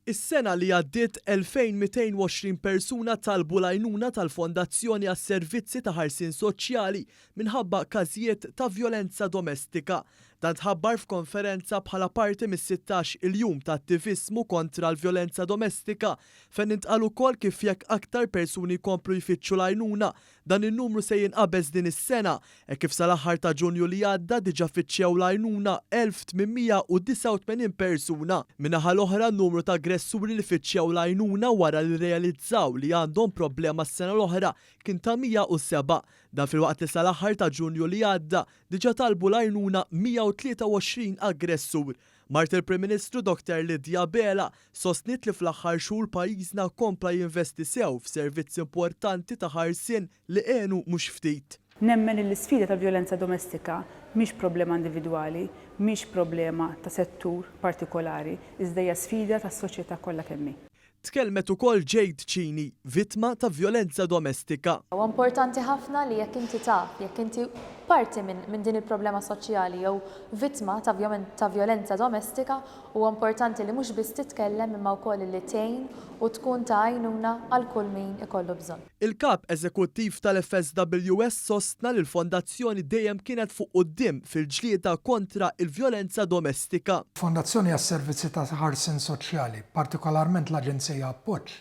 Is-sena li għaddiet 2,220 persuna talbu l-għajnuna tal-Fondazzjoni għas-Servizzi ta' Ħarsien Soċjali minħabba każijiet ta' vjolenza domestika. Dan tħabbar f'konferenza bħala parti mis-16 il-jum ta' attiviżmu kontra l-vjolenza domestika fejn intqal ukoll kif jekk aktar persuni jkomplu jfittxu l-għajnuna Dan in-numru se jinqabeż din is-sena, hekk kif sal-aħħar ta' Ġunju li għadda diġà fittxew l-għajnuna 1,889 persuna. Min-naħa l-oħra, n-numru ta' aggressuri li fittxew l-għajnuna wara li rrealizzaw li għandhom problema s-sena l-oħra kien ta' 107. Dan filwaqt li sal-aħħar ta' Ġunju li għadda diġà talbu l-għajnuna 123 aggressur. Mart il-Prim Ministru Dr Lydia Abela sostniet li fl-aħħar xhur pajjiżna kompla jinvesti sew f'servizz importanti ta' ħarsien li għenu mhux ftit. Nemmen li l-isfida tal-vjolenza domestika mhix problema individwali, mhix problema ta' settur partikolari, iżda hija sfida tas-soċjetà kollha kemm hi. Tkellmet ukoll Jade Cini, vittma ta' vjolenza domestika. Huwa importanti ħafna li jekk inti taf, jekk inti parti minn minn din il-problema soċjali jew vittma ta' ta' vjolenza domestika, huwa importanti li mhux biss titkellem imma wkoll li tgħin u tkun ta' għajnuna għal kull min ikollu bżonn. Il-Kap Eżekuttiv tal-FSWS sostna li l-Fondazzjoni dejjem kienet fuq quddiem fil-ġlieda kontra l-vjolenza domestika. Fondazzjoni għas-Servizzi ta' Ħarsien Soċjali, partikolarment l-Aġenzija Appoġġ,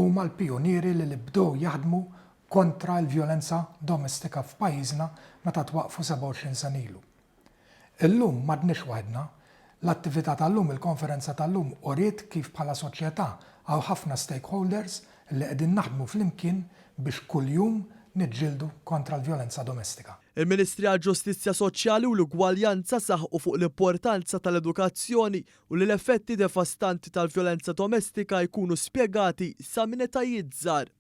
huma l-pijunieri li li bdew jaħdmu kontra l-vjolenza domestika f'pajjiżna meta twaqqfu 27 sena ilu. Illum m'għadniex waħedna. L-attività tal-lum, il-konferenza tal-lum uriet kif bħala soċjetà hawn ħafna stakeholders li qegħdin naħdmu flimkien biex kuljum niġġieldu kontra l-vjolenza domestika. Il-Ministri għall-Ġustizzja Soċjali u l-Ugwaljanza saħqu fuq l-importanza tal-edukazzjoni u li l-effetti devastanti tal-vjolenza domestika jkunu spjegati sa minn etajiet żgħar.